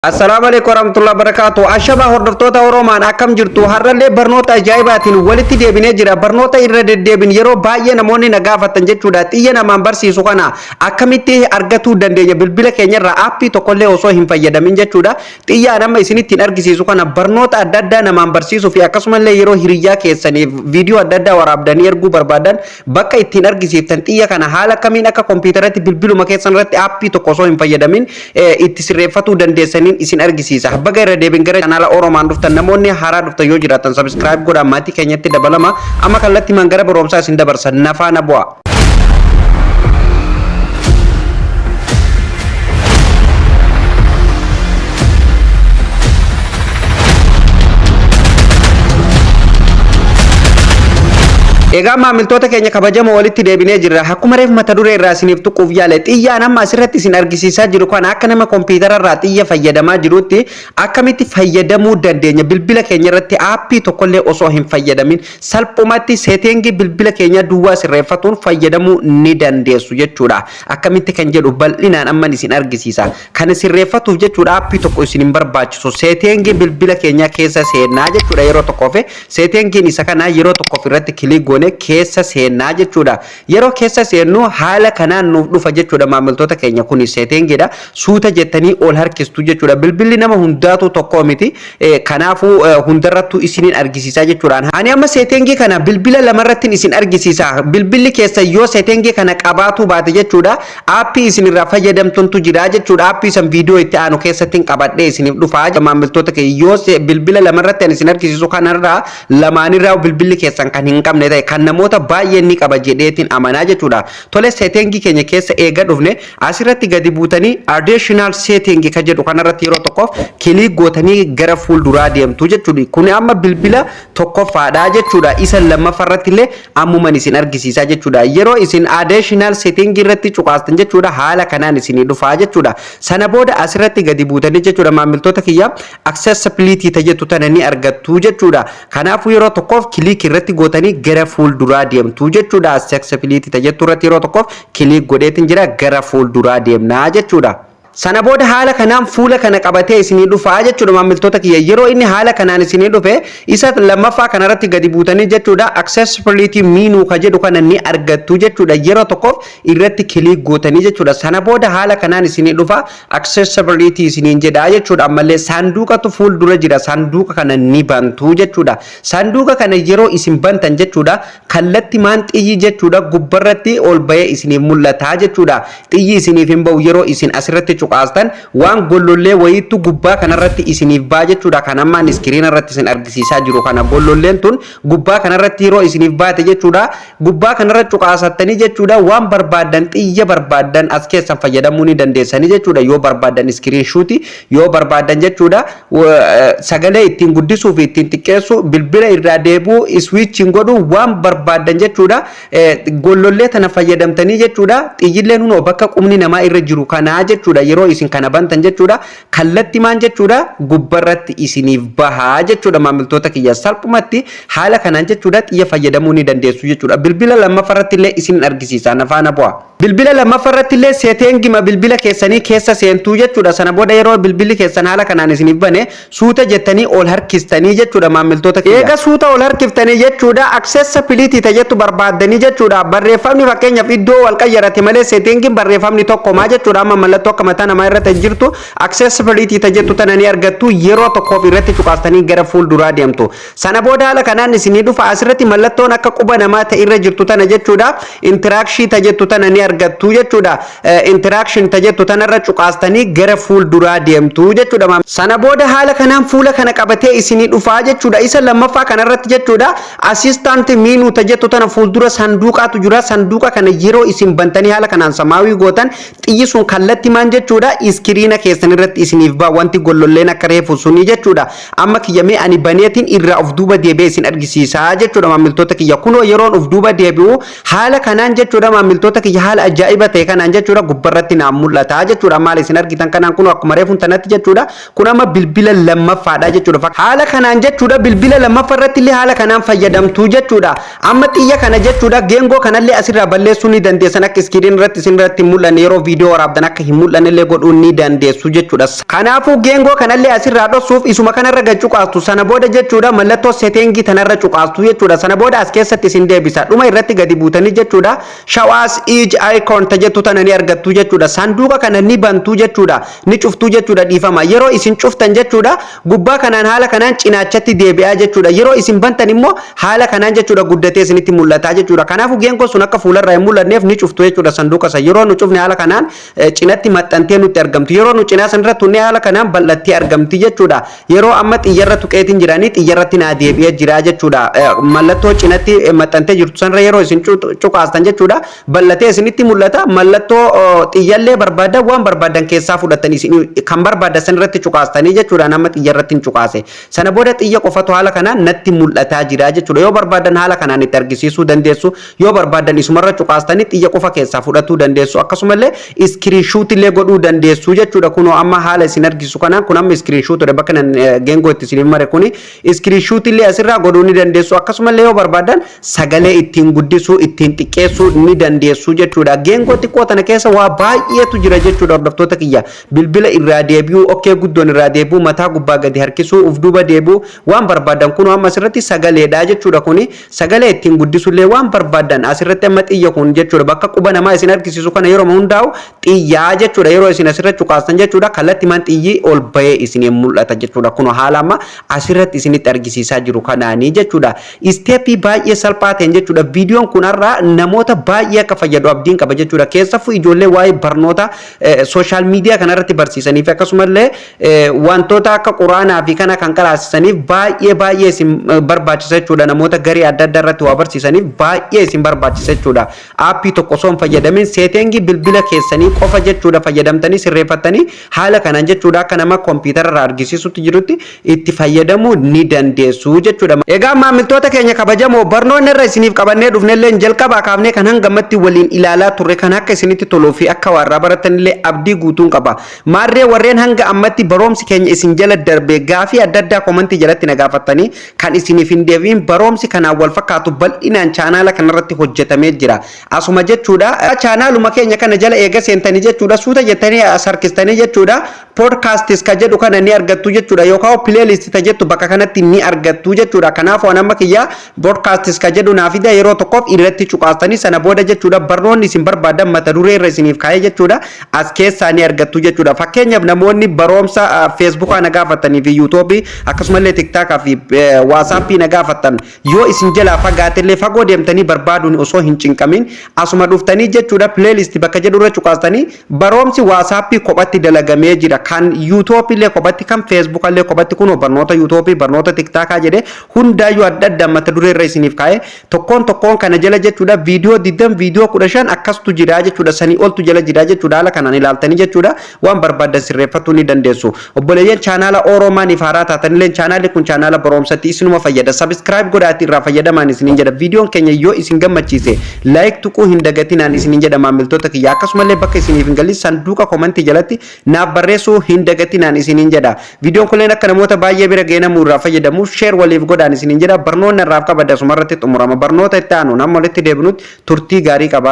Assalaamu alaikum warahmatullahi wabarakatuh. Ashama, hordoftoota Oromaan, akkam jirtu? Har'allee barnoota ajaa'ibaatiin walitti deebinee jira. Barnoota irra deddeebin yeroo baay'ee namoonni na gaafatan jechuudha. Xiyya namaan barsiisu kana akkamitti argatuu dandeenya bilbila keenyarraa aappii tokkollee osoo hin fayyadamin jechuudha. Xiyya nama isinittiin argisiisu kana barnoota adda addaa namaan barsiisuu fi akkasumallee yeroo hiriyyaa keessaniif viidiyoo adda addaa waraabdanii erguu barbaadan bakka ittiin argisiiftan, xiyya kana haala kamiin akka kompiitaratti bilbiluma keessan irratti aappii tokko osoo hin fayyadamin itti sirreeffatuu dandeessaniin isin argisiisa. Baga irra deebin gara chaanaala Oromaan dhuftan. Namoonni haaraa dhuftan yoo jiraatan subscribe godhaa maatii keenyatti dabalama. Amma kallattii man gara barumsaa isin dabarsa, nafaana bu'a. Egaa maamiltoota keenya kabajamoo, walitti deebinee jirra. Akkuma reef mata duree irraa isiniif tuquuf yaale, xiyyaan amma asirratti isin argisiisaa jiru kana akka nama kompiitara irraa xiyya fayyadamaa jirutti akkamitti fayyadamuu dandeenya, bilbila keenya irratti aappii tokkollee osoo hin fayyadamin salphumatti setting bilbila keenya duwwaa sirreeffatuun fayyadamuu ni dandeessu jechuudha. Akkamitti kan jedhu bal'inaan amman isin argisiisa. Kana sirreeffatuuf jechuudha aappii tokko isin hin barbaachisu. Setting bilbila keenya keessa seenaa jechuudha. Yeroo tokkoof settingiin isa kana yeroo tokkoof irratti click goone keessa seenaa jechuudha. Yeroo keessa seennu haala kanaan nuuf dhufa jechuudha, maamiltoota keenya, kuni settingiidha. Suuta jettanii ol harkistu jechuudha. Bilbilli nama hundaatu tokko miti. Kanaafuu hundarrattuu isiniin argisiisaa jechuudha. Ani amma setting kana bilbila lamarratti isin argisiisa. Bilbilli keessa yoo setting kana qabaatuu baate jechuudha, aappii isin irraa fayyadamtantu jira jechuudha. Aappii san viidiyoo itti aanu keessatti qabadhee isiniif dhufa. Maamiltoota keenya, yoo bilbila lamarratti ani isin argisiisu kanarraa lamaanirraa bilbilli keessan kan hin qabne ta'e, kan namoota baay'een ni qaba jedheetiin amanaa jechuudha. Tole, setting keenya keessa eega dhufne asirratti gadi buutanii additional setting kan jedhu kanarratti yeroo tokkoof click gootanii gara fuulduraa deemtu jechuudha. Kun amma bilbila tokkoffaadha jechuudha. Isa lammaffaarratti illee ammuman isin argisiisaa jechuudha. Yeroo isin additional setting irratti cuqaastan jechuudha, haala kanaan isinii dhufaa jechuudha. Sana booda asirratti gadi buutanii jechuudha, maamiltoota kiyya, accessibility tajettu tana ni argattu jechuudha. Kanaafuu yeroo tokkoof click irratti gootanii gara fuulduraa deemtu jechuudha. Accessibility tajettu irratti yeroo tokkoof click godheetin jira, gara fuulduraa deemnaa jechuudha. Sana booda haala kanaan fuula kana qabatee isinii dhufaa jechuudha, maamiltoota kiyya. Yeroo inni haala kanaan isinii dhufe, isa lammaffaa kanarratti gadi buutanii jechuudha, accessibility menu ka jedhu kana ni argattu jechuudha. Yeroo tokkoof irratti click gootanii jechuudha. Sana booda haala kanaan isinii dhufa, accessibility isiniin jedha jechuudha. Ammallee saanduqatu fuuldura jira. Saanduqa kana ni bantu jechuudha. Saanduqa kana yeroo isin bantan jechuudha, kallatti maan xiyyi jechuudha gubbarratti ol bahee isiniif mul'ata jechuudha. Xiyyi isiniif hin bahu. Yeroo isin asirratti cuqaastan waan gollollee wayiitu gubbaa kanarratti isiniif ba'a jechuudha. Kan ammaan iskiriina irratti isin argisiisaa jiru kana, gollolleen tun gubbaa kanarratti yeroo isiniif baate jechuudha. Gubbaa kanarratti cuqaasattanii jechuudha, waan barbaaddan, xiyya barbaaddan as keessan fayyadamuu ni dandeessanii jechuudha. Yoo barbaaddan screenshot, yoo barbaaddan jechuudha sagalee ittiin guddisuu fi ittiin xiqqeessu, bilbila irraa deebi'uu, switching godhuu, waan barbaaddan jechuudha. Gollollee tana fayyadamtanii jechuudha. Xiyyilleen hunoo bakka qubni namaa irra jiru kanaa jechuudha. Yeroo isin kana bantan jechuudha, kallatti maan jechuudha gubbarratti isiniif bahaa jechuudha. Maamiltoota kiyya, salphumatti haala kanaan jechuudha xiyya fayyadamuu ni dandeessu jechuudha. Bilbila lammaffaarratti illee isin argisiisa, nafaana bu'a. Bilbila lammaffaarratti illee settingima bilbila keessanii keessa seentuu jechuudha. Sana booda yeroo bilbilli keessan haala kanaan isiniif bane, suuta jettanii ol harkistanii jechuudha, maamiltoota kiyya. Eega suuta ol harkiftanii jechuudha, accessibility tajettu barbaaddanii jechuudha. Barreeffamni fakkeenyaaf iddoo wal qayyarate malee settingiin barreeffamni tokkomaa jechuudha. Amma mallattoo akka mataa namaa irratti jirtu, accessibility tajettu tana ni argattu. Yeroo tokkoof irratti cuqaastanii gara fuulduraa deemtu. Sana booda haala kanaan isinii dhufa. Asirratti mallattoon akka quba namaa ta'e irra jirtu tana jechuudha. Interaction tajettu tana ni argattu jechuudha. Interaction tajettu tanarra cuqaastanii gara fuulduraa deemtu jechuudha. Sana booda haala kanaan fuula kana qabatee isinii dhufaa jechuudha. Isa lammaffaa kanarratti jechuudha, assistant menu tajettu tana fuuldura sanduuqaatu jira. Sanduuqa kana yeroo isin bantanii haala kanaan samaawii gootan, xiyyi sun kallatti maan jechuudha iskiriina keessan irratti isiniif ba'a, wanti gollolleen akka reefu suni jechuudha. Amma kiyyamee ani baneetiin irraa of duuba deebi'ee isin argisiisaa jechuudha, maamiltoota kiyya. Kunoo yeroon of duuba deebi'u haala kanaan jechuudha, maamiltoota kiyya, haala ajaa'iba ta'e kanaan jechuudha gubbarratti naan mul'ata jechuudha. Maal isin argitan kanaan kunoo akkuma reefuun tanatti jechuudha. Kun amma bilbila lammaffaadha jechuudha. Haala kanaan jechuudha, bilbila lammaffaa irratti illee haala kanaan fayyadamtu jechuudha. Amma xiyya kana jechuudha, geengoo kanallee asirraa balleessuu ni dandeessan, akka iskiriin irratti isin irratti hin mul'anne, yeroo viidiyoo waraabdan akka hin mul'anne illee. Akkanallee godhuu ni dandeessu jechuudha. Kanaafuu geengoo kanallee asirraa dhoksuuf isuma kanarra gad cuqaastu. Sana booda jechuudha, mallattoo setting tanarra cuqaastu jechuudha. Sana booda as keessatti isin deebisa. Dhuma irratti gadi buutanii jechuudha, "Show as each icon" tajettu tana ni argattu jechuudha. Sanduuqa kana ni bantuu jechuudha, ni cuftuu jechuudha, dhiifama. Yeroo isin cuftan jechuudha, gubbaa kanaan haala kanaan cinaachatti deebi'aa jechuudha. Yeroo isin bantan immoo haala kanaan jechuudha, guddatee isinitti mul'ata jechuudha. Kanaafuu geengoo sun akka fuularraa hin mul'anneef ni cuftu jechuudha sanduuqa san. Yeroo nu cufne haala kanaan cinatti maxxantee nutti argamti. Yeroo nu cinaa sanirra tunne haala kanaan bal'attee argamti jechuudha. Yeroo amma xiyyarra tuqeetiin jiranii, xiyyarratti naa deebi'ee jira jechuudha. Mallattoo cinatti maxxantee jirtu sanarra yeroo isin cuqaastan jechuudha, bal'atee isinitti mul'ata. Mallattoo xiyyallee barbaadan, waan barbaadan keessaa fudhatanii isin kan barbaadan sanirratti cuqaastanii jechuudha. Nama xiyyarratti hin cuqaase. Sana booda xiyya qofatu haala kanaan natti mul'ataa jira jechuudha. Yoo barbaadan haala kanaan itti argisiisuu dandeessu. Yoo barbaadan isumarra cuqaastanii xiyya qofa keessaa fudhatuu dandeessu. Akkasumallee screenshot illee godhuu dandeessu jechuudha. Kunoo amma haala isin argisu kanaan, kun amma screenshot bakka nan geengoo itti isin mare kuni screenshot illee asirraa godhuu ni dandeessu. Akkasumallee yoo barbaadan sagalee ittiin guddisuu, ittiin xiqqeessuu ni dandeessu jechuudha. Geengoo xiqqoo tana keessa waa baay'eetu jira jechuudha, hordoftoota kiyya. Bilbila irraa deebi'uu, okkee guddoon irraa deebi'uu, mataa gubbaa gadi harkisuu, uf duuba deebi'uu, waan barbaadan. Kun amma asirratti sagaleedha jechuudha. Kuni sagalee ittiin guddisullee waan barbaadan asirratti. Amma xiyya kun jechuudha, bakka quba namaa isin argisiisu kana yeroo hundaa'u xiyyaa jechuudha. Yeroo isin asirra cuqaastan jechuudha, kallattimaan xiyyi ol bahee isin mul'ata jechuudha. Kun haala amma asirratti isinitti argisiisaa jiru kanaanii jechuudha. Step baay'ee salphaa ta'een jechuudha. Viidiyoon kun har'a namoota baay'ee akka fayyadu abdiin qaba jechuudha. Keessafuu ijoollee waa'ee barnoota social media kanarratti barsiisanii fi akkasumallee wantoota akka quraanaa fi kana kan qaraasisaniif baay'ee baay'ee isin barbaachisa jechuudha. Namoota garee adda addaa irratti waa barsiisaniif baay'ee isin barbaachisa jechuudha. App tokko osoo hin fayyadamin, setting bilbila keessanii qofa jechuudha fayyadamtanii sirreeffattanii, haala kanaan jechuudha, akka nama kompiitara irraa argisiisutti jirutti itti fayyadamuu ni dandeessu jechuudha. Egaa maamiltoota keenya kabajamoo, barnoonni irra isiniif qabannee dhufnellee jalqabaa kaafnee kan hangamatti waliin ilaalaa turre kan akka isinitti toluu fi akka warraa baratanillee abdii guutuun qaba. Maarree warreen hanga ammatti baroomsi keenya isin jala darbe, gaafii adda addaa comment jalatti na gaafattanii kan isiniif hin deebiin, baroomsi kanaan wal fakkaatu bal'inaan chaanaala kanarratti hojjetamee jira. Asuma jechuudha, chaanaaluma keenya kana jala eega seentanii jechuudha, suuta jettanii as harkistanii jechuudha, "Podcasts" ka jedhu kana ni argattu jechuudha, yookaan "Playlist" ta jettu bakka kanatti ni argattu jechuudha. Kanaaf waan amma kiyya "Podcasts" ka jedhu naa fida. Yeroo tokkoof irratti cuqaastanii, sana booda jechuudha, barnoonni isin barbaadan mata duree irra isiniif kaa'ee jechuudha, as keessaa ni argattu jechuudha. Fakkeenyaaf namoonni baroomsa Facebookaa na gaafatanii fi YouTubeii, akkasumallee TikTokaa fi WhatsAppii na gaafattan, yoo isin jalaa fagaatellee fagoo deemtanii barbaaduun osoo hin cinqamin, asuma dhuftanii jechuudha, "Playlist" bakka jedhu irra cuqaastanii, baroomsi WhatsAppii kophatti dalagamee jira, kan YouTubeii illee kophatti, kan Facebookaa illee kophatti. Kunoo barnoota YouTubeii, barnoota TikTokaa jedhee hundaayyuu adda adda mata duree irra isiniif kaa'ee, tokkoon tokkoon kana jala jechuudha, viidiyoo 20, viidiyoo 15 akkastu jira jechuudha, sanii oltu jala jira jechuudha. Haala kanaan ilaaltanii jechuudha, waan barbaadan sirreeffachuu ni dandeessu. Obboleeyyan chaanaala Oroomaaniif haaraa taatanillee, chaanaalli kun chaanaala barumsatti isinuma fayyada. Subscribe godhaati irraa fayyadamaan isiniin jedha. Viidiyoon keenya yoo isin gammachiise like tuquu hin dagatinaan isiniin jedha, maamiltoota kiyya. Akkasumallee bakka isiniif hin galin sanduuqa comment jalatti naaf barreessuu hin dagatinaan isiniin jedha. Viidiyoon kunneen akka namoota baay'ee bira geenamuu irraa fayyadamuuf share waliif godhaan isiniin jedha. Barnoonni irraaf qabadde asumarratti xumurama. Barnoota itti aanu nama walitti deebinutti turtii gaarii qabaadha.